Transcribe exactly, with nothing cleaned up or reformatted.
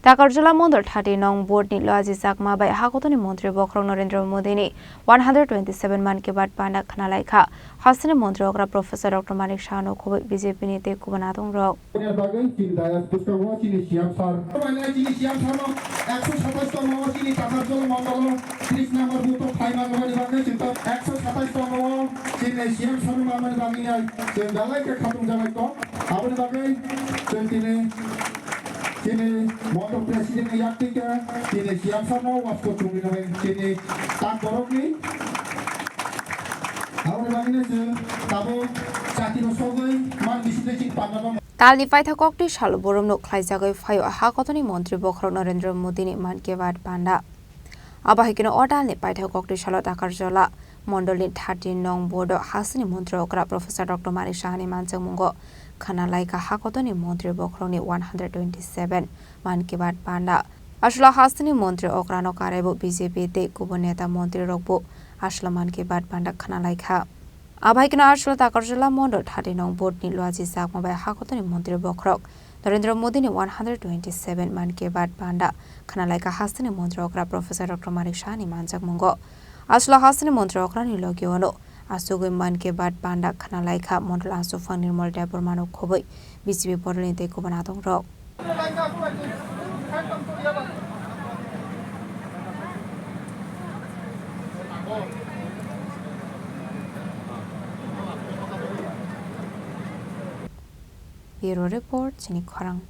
Takarjala Mondol thirty nong board ni Luaji Chakma bai hakotoni montri bokhorok Narendra Modi ni one hundred twenty-seven Mann Ki Baat panda khna lai kha. Hasteni montri okra Professor Doctor Manik Saha no khoboi B J P ni tei kubun adong rok. Bagwi chini dayas bwskango chini C M sir. Chini C M sir no ekso satais tongma o chini Takarjala Mondol o tris number booth o phai manmani bagwi chwng ekso satais tongma o chini C M sir no manmani bagwi nai chwng dalai khe khatung jalai kok. Aboni bagwi chwng tini, tini Mondol President ni yak twi khe tini C M sir no wasko chumui nai tini tak borok ni. Aboni bagwi no chwng tabuk chati rok sogwi man bising twi chini panda no. Talni paithak koktwi salo boromno khlaijagwi phaio hakotoni montri bokhorok Narendra Modi ni Mann Ki Baat panda. Abo hai kheno o talni paithak koktwi salo Takarjala Mondolni thirty nong board o hasteni montri okra Professor Doctor Manik Sahani manjakmungo khna lai kha hakotoni montri bokhorokni one hundred twenty-seven Mann Ki Baat panda. Aswla hasteni montri okrano karaibo B J P tei kubun neta montri rokbo aswla Mann Ki Baat panda khna lai kha. Abo hai kheno aswla Takarjala Mondol thirty nong board ni Luaji Chakma bai hakotoni montri bokhorok Narendra Modi ni one hundred twenty-seven Mann Ki Baat panda khna lai kha hasteni montri okra Professor Doctor Manik Sahani manjakmungo. Aswla hasteni montri okra ni logi ono asugwi Mann Ki Baat panda khna lai kha Mondol Aswk Phang Nirmal Debbarma no khoboi B J P Mondol ni tei kubun adong rok. Bureau Report, chini khorang.